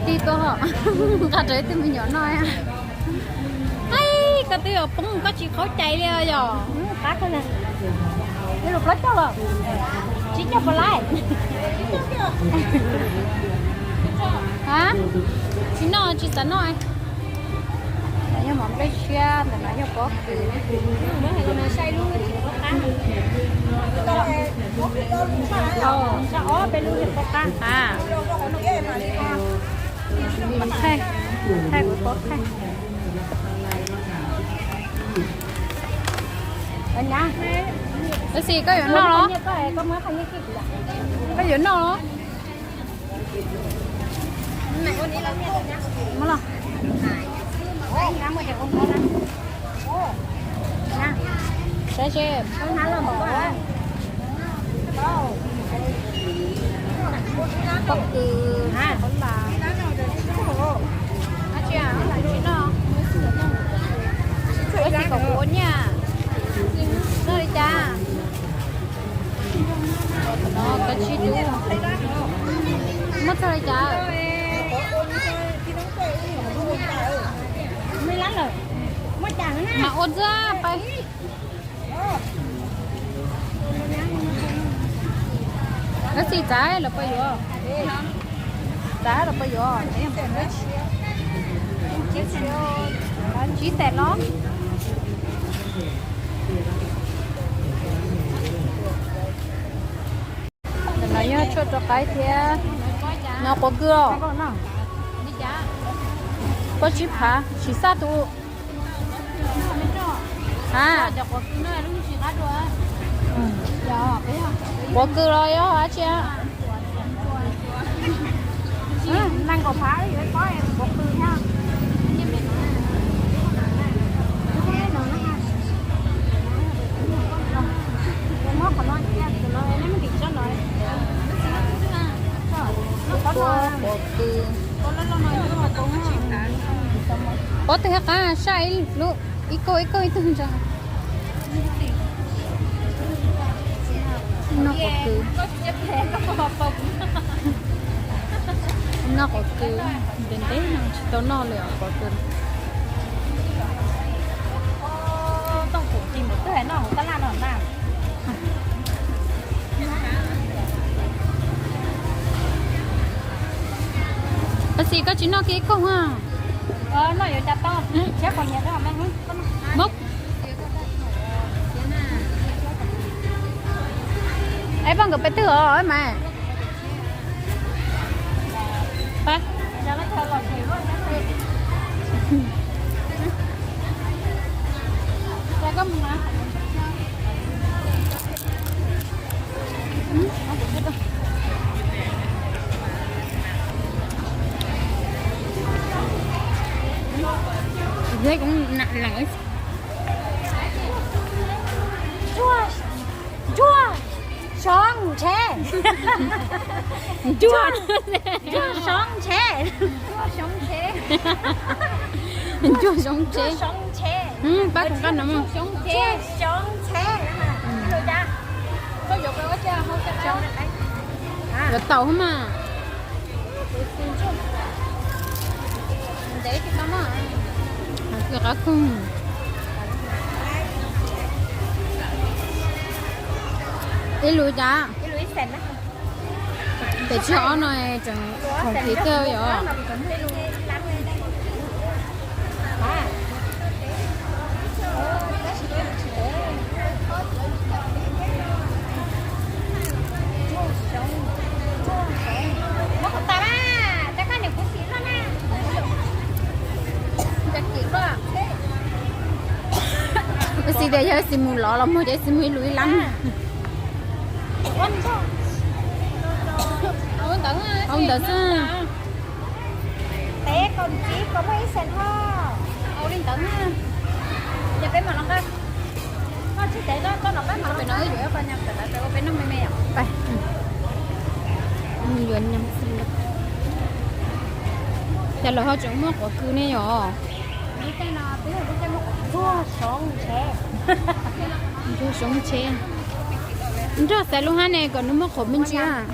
Tij tuaj ho nqa rau ib tug me nyuam noj. Ai, koj twb yuav poob koj tsis qhaub cai li os yom. Qab kawg li. Plaub caug los tsib caug pua laib. Ha, tsis noj tsis xav noj. Ntawm no yog mov nplej tshiab, ntawm no yog pob kws. Ob peb lub pob qab. Thaij, thaij kuv pob thaij. Tab sis koj yuav noj los? Koj yuav noj los? Saib seb. Pob kws ha. Dab tsi noj? Ua tsis kom kuv ua nyiaj. Noj li cas? Kav tsij tub. Muab txog li cas? Mas ua ntxwb pais. Dab tsi txav los puas yuav? Txav los puas yuav? Tsib tais los. Ntawm no yog tshuaj rau qaib thiab. No quav kws os. Pob tsib phav, sim xaj tus. Ha, quav kws los yog dab tsi? Nees nkaum phav yuav pob quav kws thiab. Muab qhov no cia, qhov no neb muab tim tsob no. Quav kws. Pob twg qab saj ib lub, ib kauj ib kauj ib tug ntsa. Noj quav kws. Noj quav kws, ntev ntev no tsis tau noj li os quav kws. Tab sis koj tsis noj kiag ib kauj a? Muab. Es poj nkawd peb twg os mas? Ntsuag, ntsuag, xyoob ntsheb. Ntsuag, ntsuag xyoob ntsheb. Ntsuag xyoob ntsheb. Pab kuv nqa no. Yuav tau mas. Ntev tsis tau noj. Qab koog. Ib lub cas? Pem tsis ob no tseem khoom kis kawg yom. Tab sis tias yog ib xis mus lov los muag ces ib xis muag ib lub ib lab. Hauv ntawd xwb. Peb kaum tsib kaum muaj ib xees ho. Ua li ntawd na. Ces peb mam los nqa. Koj tsis tev koj, koj los peb mam los. Pem no wb yuav ib qho nyas kom tawv ua peb noj me me yom. Yuav nyas xwb. Cas lawv ho tseem muaj quav kws ne yom? Ntsuag xyoob tsheb. Ntsuag xyoob tsheb. Nrog xaiv lub hab ne kom nws muaj quav me ntsis.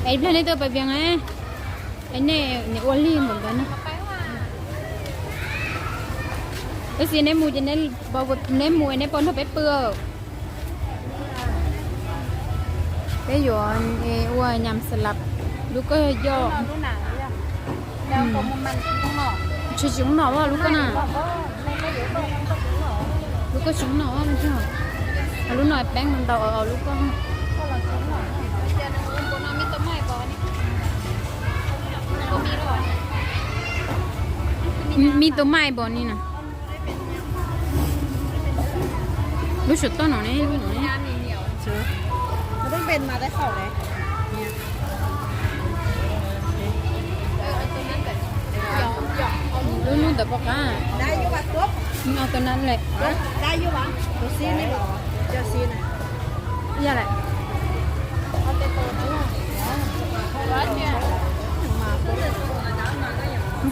Es ib pliag nej tuaj pais Vias, es nej nim ua lig npaum ntawd na. Tab sis neb mus ces neb mus es neb puas nrog peb pw. Peb yuav ua nyam xas las, lub koj yog. Tsis tsis zoo noj lub koj na. Lub koj tsis zoo noj, lub no peeb ntau lub koj. Me too much npaum ni na. Lub suav toj no ne, lub no ne. Lub lub ntawd pom qab. Tus no lem. Yog lawm.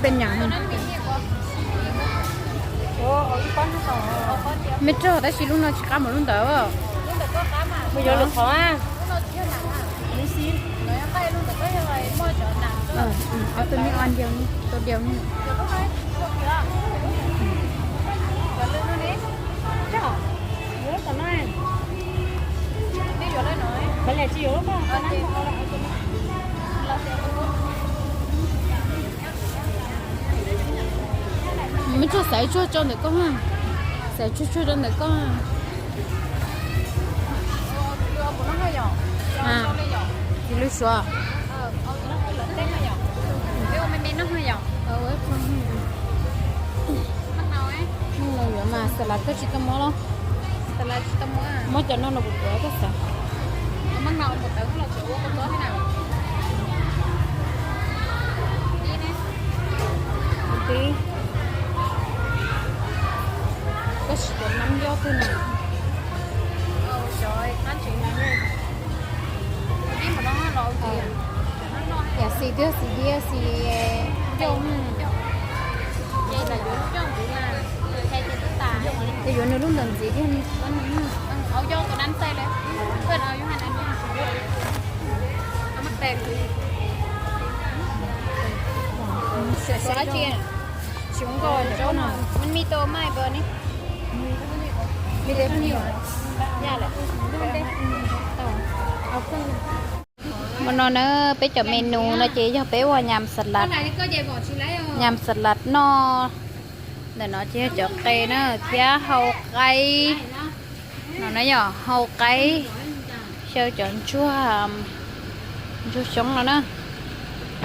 Peb nyam. Me rog tab sis lub no tsis qab npaum lub ntawd. Mus yuav lwm qhov. Tus me o diaus, tus diaus. Muab tsuag xaiv tsuag tso ntawm koj, xaiv tsuag tsuag rau ntawm koj. Tsis lub suav. Yuav mas xas las koj tsis tau muab los? Muab cov no los kuv tuav koj xav. Koj sim tuav nab nyob twg na. Yam xis twg xis diav xis ncauj. Ces yuav nws lub ntawm ntxiv thiab. Tsis ua nkauj zaub no, me too much npaum ni. Hmo no na, peb cov menu no ces yog peb ua nyam xas las, nyam xas las noj. Ntawm no ces yog cov qe na thiab hau qaib. No na yog hau qaib, xyaw cov ntsuag, ntsuag xyoob no na,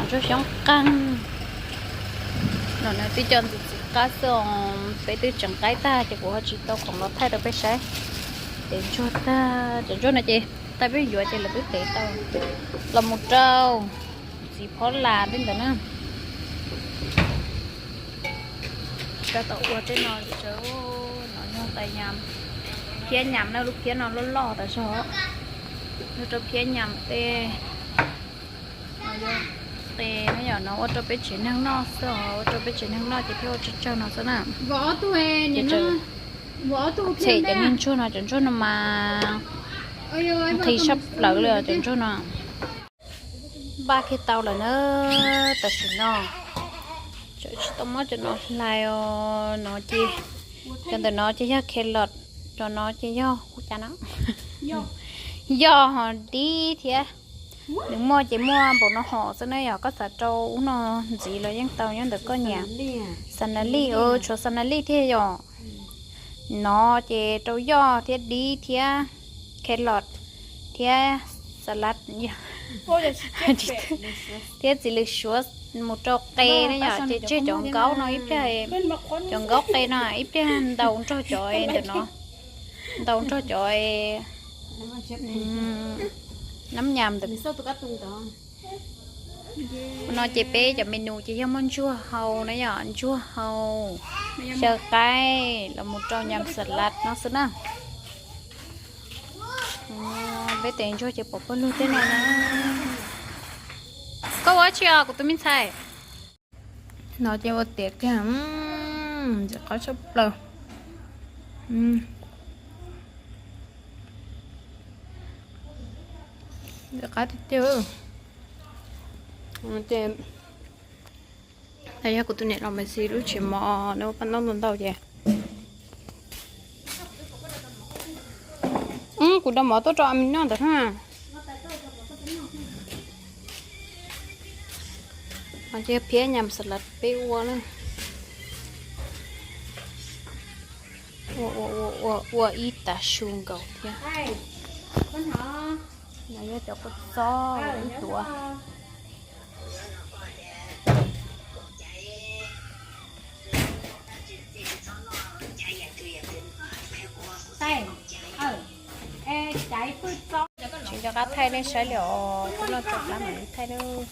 ntsuag xyoob qeeg. No na twb cov ntxim qab xwb os, peb twb tseev qaib tag ces kuv ho tsis tau khoom los thaij rau peb saib. Tev ntsuag tag, cov ntsuag no ces thaum peb yuav ces lawv twb tev tau. Los mus rau ntxiv phob las tej ntawd na. Tab tom ua tej no, no yog tais nyam, phiab nyam na, lub phiab no loj loj tas zog. Ua rau phiab nyam tej. Qe no yog no ua rau peb tsev neeg noj xwb os, ua rau peb tsev neeg noj ces thiaj ua tsawg tsawg no xwb na. Tshem cov niag ntsuag no, cov ntsuag no mas nqhis sab plaws li os cov ntsuag no. Npaj kiag tau lawm na, tam sim no tseem tsis tau muab cov no hlais os. No ces cov ntawm no ces yog carrot, cov no ces yog hu cas no, yog ho dib thiab. Nws muaj ces muaj npaum no hom xwb na, yog koj xav rau ub no ntxiv los yeej tau nyob ntawm koj nyiam. Xas nas lij, tshuav xas nas lij thiab yom. No ces rau yoj thiab dib thiab carrot thiab salad, thiab txiv lws suav mus rau qe na yom. Ces tseg cov nkaub no ib pliag, cov nkaub qe no ib pliag ntaus nrog cov ntawm no, ntaus nrog cov nab nyam ntawm no. Ces peb cov menu ces yog muaj ntsuag hau na yom, ntsuag hau, xyaw qaib los mus rau nyam salad no xwb na. Peb tes ntsuag ces pom pawg lug tej no na. Koj ua dab tsi os kuv tus me ntxhais? No ces ua tiav kiag, ntxim qab tshaj plaws. Qab tiag tiag. Ces yog kuv tus niam los mas xis lub tsev mov nws ua paj ntaub ntau ntau ces. Kuv rau mov tuaj rau a mi noj ntawd na. Ces phiab nyam xas lav peb ua na. Ua ua ua ua ua ib tag su nkaus thiab. No yog cov kua txob ib tuav. Tsis nco qab thaij nej saib li os, twb noj tau qab mam li thaij nawb.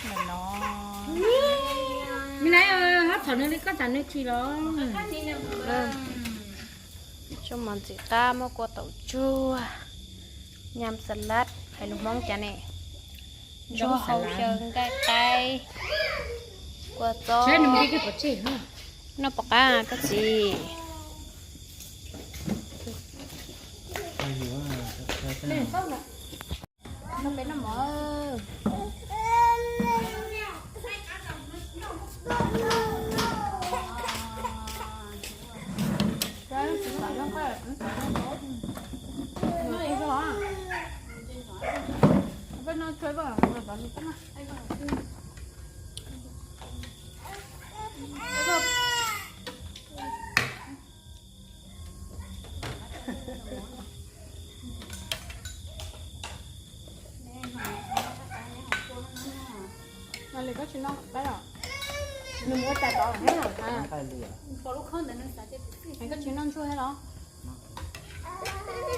Ntawm no. Txhob mov ntxim qab muaj kua taum tsuag, nyam xas lav hais lus Hmoob cas ne, ntsuag hau xyaw nqaij qaib, kua txob. Noj puas qab koj txiv? Li koj tsis noj qaib los? Nws mus ua cas tod lawm thiab? Koj tsis noj ntsuag thiab los?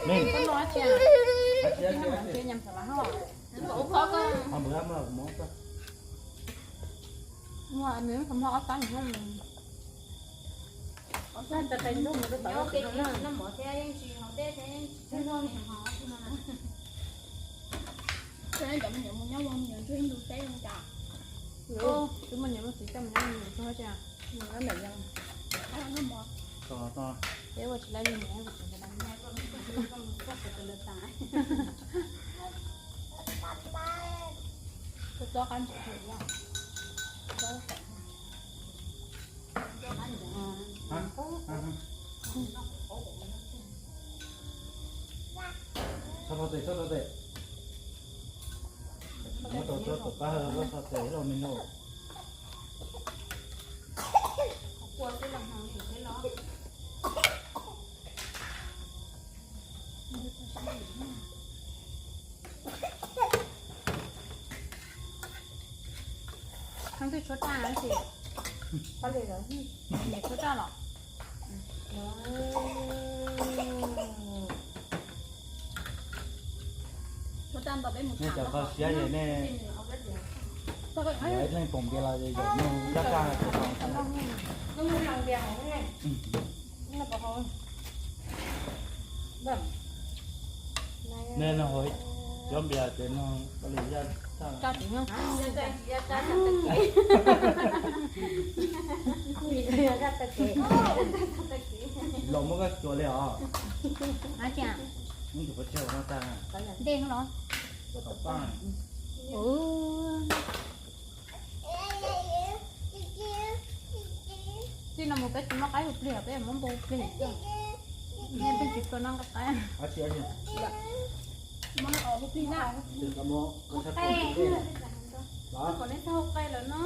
Koj noj dab tsi? Nyam xas lav hos. Muaj me qhov mlog ob tab. Noj mov thiab yeej tsis haus dej thiab yeej tsis txawj noj niam hov. Cov me nyuam mus nyob ua me nyuam ntsuag ib ntu teb zoo cas. Twb muaj niam muaj txiv coj mus nyob ua me nyuam ntsuag thiab. Peb ua tsis laib li niam. Kua txob qab ntsev. Txhob rau tes, txhob rau tes. Muab rau txhob tus pab hawb, txhob tes los me no. Thov twb tshuav raj tab sis, qhov li lawm, niam tshuav raj los? Nej cov kho siab ces nej, yog ib leeg poom npias los ces yog nug zaj raj. Nej no cov npias ces no li zaj raj. Los muab koj cuag li os. Ntej no los? Txij no mus peb tsis muaj qaib hu plig, peb muab npau hu plig. Nej pheej tsis tshua noj nqaij qaib. Hu plig na. Kom nej txhob hu qaij lawm no.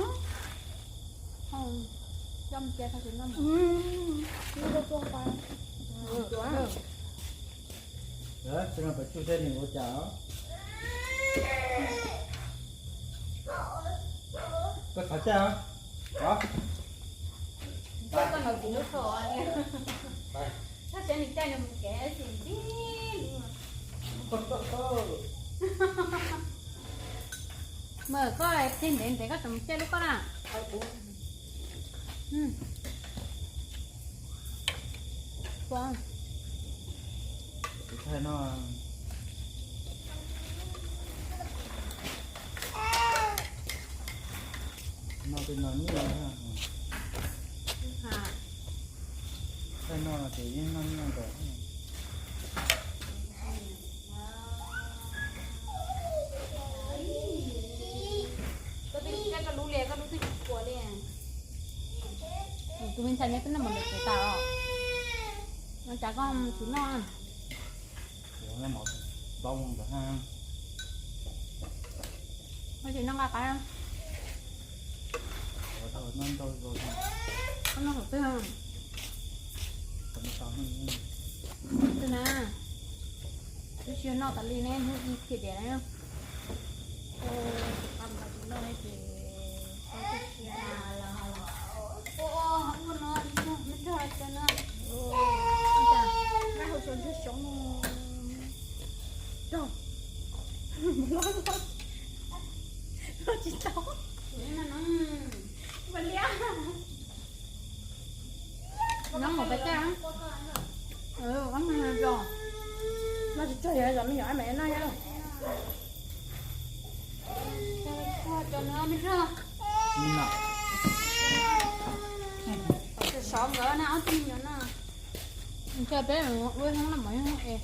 Tsis no pem tsuj seb nws ua cas. Koj xav caij os? Koj no tsis lub thaum, koj saib nws caij nws mus kev tsis ntxim. Mas koj txij ntev ntev koj tseem caij lub koj na. Thaij no. No tej no nyiaj. Thaij no ces yeej noj nyiaj ntawd. Tus me ntxhais nyob twb noj mov ntawm tsev tas os. No cas koj tsis noj? Koj tsis noj nqaij qaib? Koj noj hauv twg? Twg na? Twb tsis noj tas li ne, hnub ib kiag tias na. Nyob mus peb teb. Noj tsis tsawg, yog me nyuam ab me noj nyob. Sov nkawd na ob tug me nyuam no. Ntshe peb ua hnub no mas ib hnub es.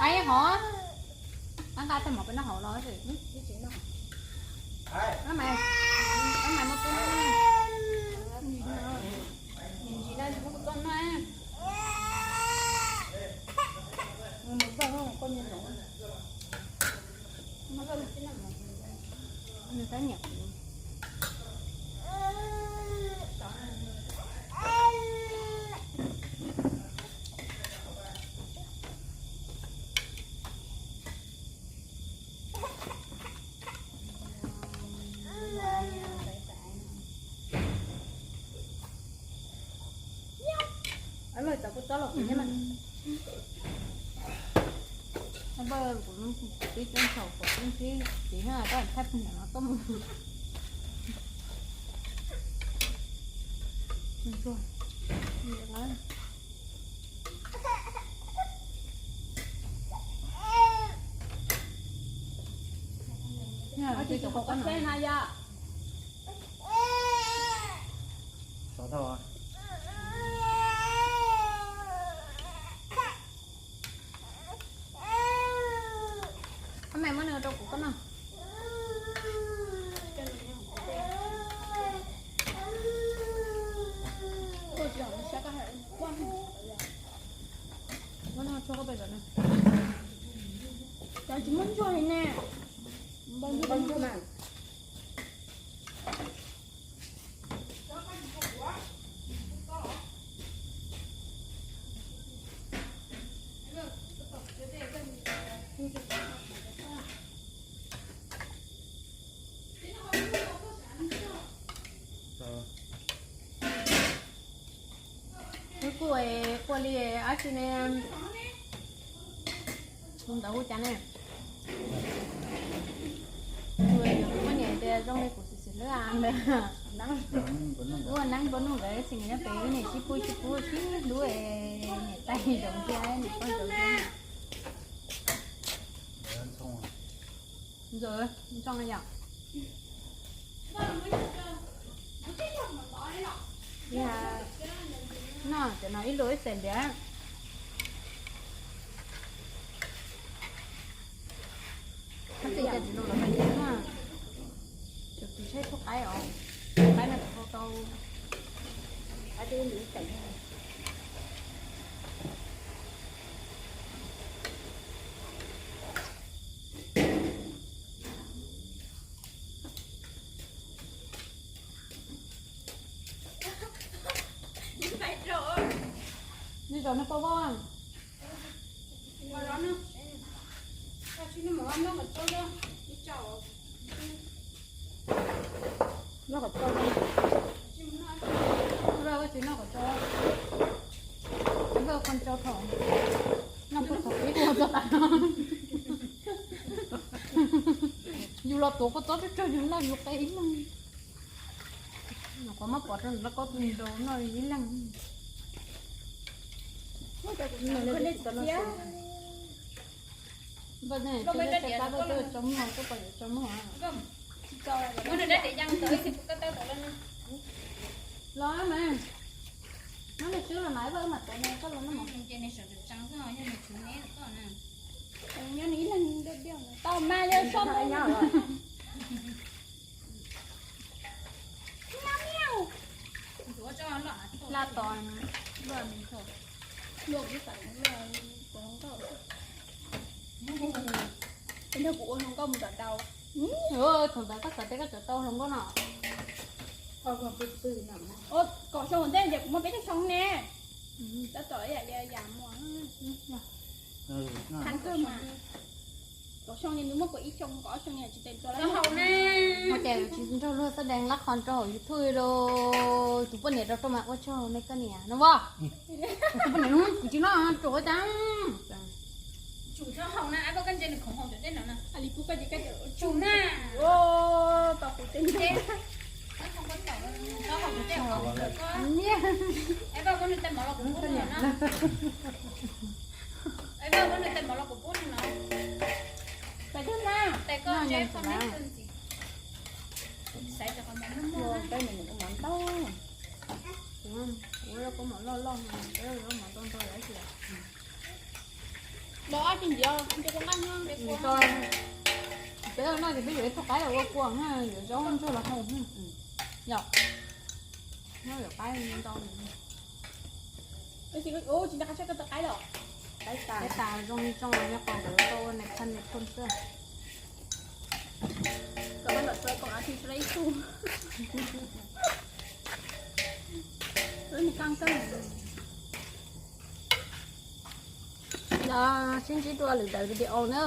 Aib hov, ab nqa tag mov peb noj hauv los. Ab mais, ab mais muab peb noj. Nim ntsis no muab kuv txoj noj. Nws tab nyiam kuv. Kuv twb coob thaum kuv twb ntsib txiv thiab koj thaj pug ntawm no tuaj mus. Ab mais muab nws rau kuv koj noj. Muab noj tshuaj koj pes zom na. Cov tsis muaj ntsuag li ne. Npau ntsuag mas. Wb kuj ua li dab tsi ne, tus ntawd hu cas ne? Tus poj niam tias zoo li kuv tus txiv hlub ntawd, ua neeb npua nuj ntawd, tsis nyob pem wb niam sib pub sib pub sib hlub, niam tais zoov thiab niam pog zoov thiab. Ntxawm, ntxoo yom. Noj cov no ib lus ib xees ntiav. Qab tij cov tsis zoo los pais ntiav na. Cov tsis tshaib tshuaj qaib os. Qaib no tsis tau tau. Qaib tij ib lus ib xees. Nws zov nws poj voj. Noj qhov tsau, noj qhov tsau, noj qhov tsau thaum, noj qhov tsau ib qho txog tas. Yus los tuav kua txob tsawg tsawg yus noj yus qe ib leeg. Nyuam qhuav muab pov rau nram lub koj tus nraud noj ib leeg. Los mas, nyob li xwb los mas, koj los no mas. Nyob li ib leeg, tau mas yog so nyob. Laj tos, luaj me ntho, luaj ib tam luaj, nrog kuv ua hluas nkauj mus tom daus. Thaum ntawd koj xav tias koj tseem tau hluas nkauj no. Kaum xyoo ntej ces kuv muaj peb caug xyoo ne. Tab tom ib yam li yam muaj. Kaum xyoo ces nws muaj kaum ib xyoo, kaum ob xyoo tsis tes tua lawm. Ua cas tsis nrog luag xab dees lab qhov rau hauv YouTube los? Tus poj niam rau rau mas ua tsaug nej koj niam no as. Tus poj niam no kuv tsis noj tsuav tas. Tsum txhob haus na, ab koj ntshe nws khoom haus cov tej no na. Tsum na. Tau kuv tej ntshe. Txhob haus cov tej, es koj muab nws tej mov los kuv pub nws no. Es koj muab nws tej mov los kuv pub nws no. Tes koj ntshe koj neb ntxim. Xaiv cov qhov mov muag muag na. Ua koj mov loj loj, mov ntau ntau lawm tias. Los ab tsis ntxiv, nce kua nqaj no. Peb no ces peb yuav ib tug qaib los ua kua na, yuav zaub ntsuag los haus. Yom, nyob yuav qaib ntau. Tsis nco qab saib koj tau qaib los. Qaib tas zoo li zoo, nyob qhov ntawd tau nais phaj nais phoj xwb. Kom koj ntawm txhua kom av thi txhua ib tug. Los sib ntsib dua lwm daim video na.